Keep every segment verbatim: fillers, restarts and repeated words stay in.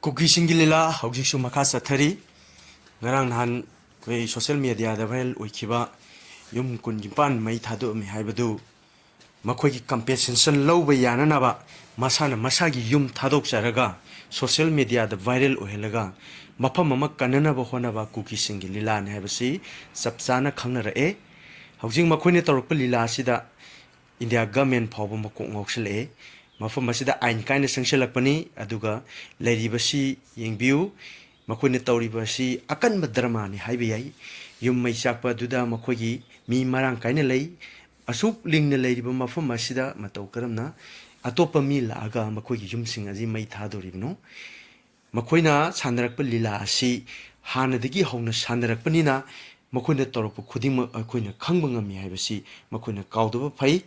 ꯀꯨꯀꯤꯁꯤꯡꯒꯤ ꯂꯤꯂꯥ ꯍꯧꯖꯤꯛꯁꯨ ꯃꯈꯥ ꯆꯠꯊꯔꯤ꯫ ꯉꯔꯥꯡ ꯅꯍꯥꯟ ꯑꯩꯈꯣꯏ ꯁꯣꯁꯤꯌꯦꯜ ꯃꯦꯗꯤꯌꯥꯗ ꯚꯥꯏꯔꯦꯜ ꯑꯣꯏꯈꯤꯕ ꯌꯨꯝ ꯀꯨꯟ ꯅꯤꯄꯥꯟ ꯃꯩ ꯊꯥꯗꯣꯛꯑꯝꯃꯤ ꯍꯥꯏꯕꯗꯨ ꯃꯈꯣꯏꯒꯤ ꯀꯝꯄꯦꯟꯁꯦꯁꯟ ꯂꯧꯕ ꯌꯥꯅꯅꯕ ꯃꯁꯥꯅ ꯃꯁꯥꯒꯤ ꯌꯨꯝ ꯊꯥꯗꯣꯛꯆꯔꯒ ꯁꯣꯁꯤꯌꯦꯜ ꯃꯦꯗꯤꯌꯥꯗ ꯚꯥꯏꯔꯦꯜ ꯑꯣꯏꯍꯜꯂꯒ ꯃꯐꯝ ꯑꯃ ꯀꯟꯅꯅꯕ ꯍꯣꯠꯅꯕ ꯀꯨꯀꯤꯁꯤꯡꯒꯤ ꯂꯤꯂꯥꯅꯤ ꯍꯥꯏꯕꯁꯤ ꯆꯞ ꯆꯥꯅ ꯈꯪꯅꯔꯛꯑꯦ꯫ ꯍꯧꯖꯤꯛ ꯃꯈꯣꯏꯅ ꯇꯧꯔꯛꯄ ꯂꯤꯂꯥ ꯑꯁꯤꯗ ꯏꯟꯗꯤꯌꯥ ꯒꯃꯦꯟ ꯐꯥꯎꯕ ꯃꯀꯣꯛ ꯉꯥꯎꯁꯜꯂꯛꯑꯦ꯫ ꯃꯐꯝ ꯑꯁꯤꯗ ꯑꯥꯏꯟ ꯀꯥꯏꯅ ꯆꯪꯁꯤꯜꯂꯛꯄꯅꯤ, ꯑꯗꯨꯒ ꯂꯩꯔꯤꯕꯁꯤ ꯌꯦꯡꯕꯤꯌꯨ, ꯃꯈꯣꯏꯅ ꯇꯧꯔꯤꯕ ꯑꯁꯤ ꯑꯀꯟꯕ ꯗ꯭ꯔꯃꯥꯅꯤ ꯍꯥꯏꯕ ꯌꯥꯏ꯫ ꯌꯨꯝ ꯃꯩ ꯆꯥꯛꯄ ꯑꯗꯨꯗ ꯃꯈꯣꯏꯒꯤ ꯃꯤ ꯃꯔꯥꯡ ꯀꯥꯏꯅ ꯂꯩ꯫ ꯑꯁꯨꯛ ꯂꯤꯡꯅ ꯂꯩꯔꯤꯕ ꯃꯐꯝ ꯑꯁꯤꯗ ꯃꯇꯧ ꯀꯔꯝꯅ ꯑꯇꯣꯞꯄ ꯃꯤ ꯂꯥꯛꯑꯒ ꯃꯈꯣꯏꯒꯤ ꯌꯨꯝꯁꯤꯡ ꯑꯁꯤ ꯃꯩ ꯊꯥꯗꯣꯔꯤꯕꯅꯣ? ꯃꯈꯣꯏꯅ ꯁꯥꯟꯅꯔꯛꯄ ꯂꯤꯂꯥ ꯑꯁꯤ ꯍꯥꯟꯅꯗꯒꯤ ꯍꯧꯅ ꯁꯥꯟꯅꯔꯛꯄꯅꯤꯅ ꯃꯈꯣꯏꯅ ꯇꯧꯔꯛꯄ ꯈꯨꯗꯤꯡꯃꯛ ꯑꯩꯈꯣꯏꯅ ꯈꯪꯕ ꯉꯝꯃꯤ ꯍꯥꯏꯕꯁꯤ ꯃꯈꯣꯏꯅ ꯀꯥꯎꯗꯕ ꯐꯩ꯫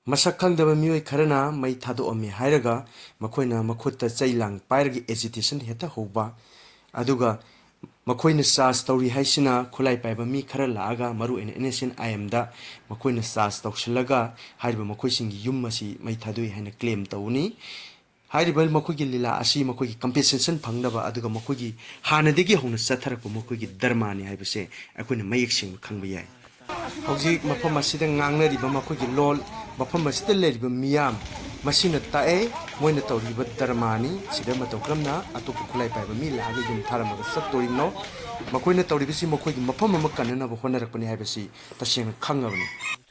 ꯃꯁꯛ ꯈꯪꯗꯕ ꯃꯤꯑꯣꯏ ꯈꯔꯅ ꯃꯩ ꯊꯥꯗꯣꯛꯑꯝꯃꯤ ꯍꯥꯏꯔꯒ ꯃꯈꯣꯏꯅ ꯃꯈꯨꯠꯇ ꯆꯩ ꯂꯥꯡ ꯄꯥꯏꯔꯒ ꯑꯦꯖꯤꯇꯦꯁꯟ ꯍꯦꯛꯇ ꯍꯧꯕ, ꯑꯗꯨꯒ ꯃꯈꯣꯏꯅ ꯆꯥꯔꯖ ꯇꯧꯔꯤ ꯍꯥꯏꯁꯤꯅ ꯈꯨꯠꯂꯥꯏ ꯄꯥꯏꯕ ꯃꯤ ꯈꯔ ꯂꯥꯛꯑꯒ, ꯃꯔꯨꯑꯣꯏꯅ ꯑꯦꯟ ꯑꯦꯁ ꯑꯦꯟ ꯑꯥꯏ ꯑꯦꯝꯗ ꯃꯈꯣꯏꯅ ꯆꯥꯔꯖ ꯇꯧꯁꯤꯜꯂꯒ ꯍꯥꯏꯔꯤꯕ ꯃꯈꯣꯏꯁꯤꯡꯒꯤ ꯌꯨꯝ ꯑꯁꯤ ꯃꯩ ꯊꯥꯗꯣꯛꯏ ꯍꯥꯏꯅ ꯀ꯭ꯂꯦꯝ ꯇꯧꯅꯤ꯫ ꯍꯥꯏꯔꯤꯕ ꯃꯈꯣꯏꯒꯤ ꯂꯤꯂꯥ ꯑꯁꯤ ꯃꯈꯣꯏꯒꯤ ꯀꯝꯄꯦꯟꯁꯦꯁꯟ ꯐꯪꯅꯕ, ꯑꯗꯨꯒ ꯃꯈꯣꯏꯒꯤ ꯍꯥꯟꯅꯗꯒꯤ ꯍꯧꯅ ꯆꯠꯊꯔꯛꯄ ꯃꯈꯣꯏꯒꯤ ꯗꯔꯃꯥꯅꯤ ꯍꯥꯏꯕꯁꯦ ꯑꯩꯈꯣꯏꯅ ꯃꯌꯦꯛ ꯁꯦꯡꯅ ꯈꯪꯕ ꯌꯥꯏ꯫ ꯍꯧꯖꯤꯛ ꯃꯐꯝ ꯑꯁꯤꯗ ꯉꯥꯡꯅꯔꯤꯕ ꯃꯈꯣꯏꯒꯤ ꯂꯣꯜ, ꯃꯐꯝ ꯑꯁꯤꯗ ꯂꯩꯔꯤꯕ ꯃꯤꯌꯥꯝ, ꯃꯁꯤꯅ ꯇꯥꯛꯑꯦ ꯃꯣꯏꯅ ꯇꯧꯔꯤꯕ ꯗꯔꯃꯥꯅꯤ꯫ ꯁꯤꯗ ꯃꯇꯧ ꯀꯔꯝꯅ ꯑꯇꯣꯞꯄ ꯈꯨꯠꯂꯥꯏ ꯄꯥꯏꯕ ꯃꯤ ꯂꯥꯛꯑꯒ ꯌꯨꯝ ꯊꯥꯔꯝꯃꯒ ꯆꯠꯇꯣꯔꯤꯕꯅꯣ? ꯃꯈꯣꯏꯅ ꯇꯧꯔꯤꯕꯁꯤ ꯃꯈꯣꯏꯒꯤ ꯃꯐꯝ ꯑꯃ ꯀꯟꯅꯅꯕ ꯍꯣꯠꯅꯔꯛꯄꯅꯤ ꯍꯥꯏꯕꯁꯤ ꯇꯁꯦꯡꯅ ꯈꯪꯉꯕꯅꯤ꯫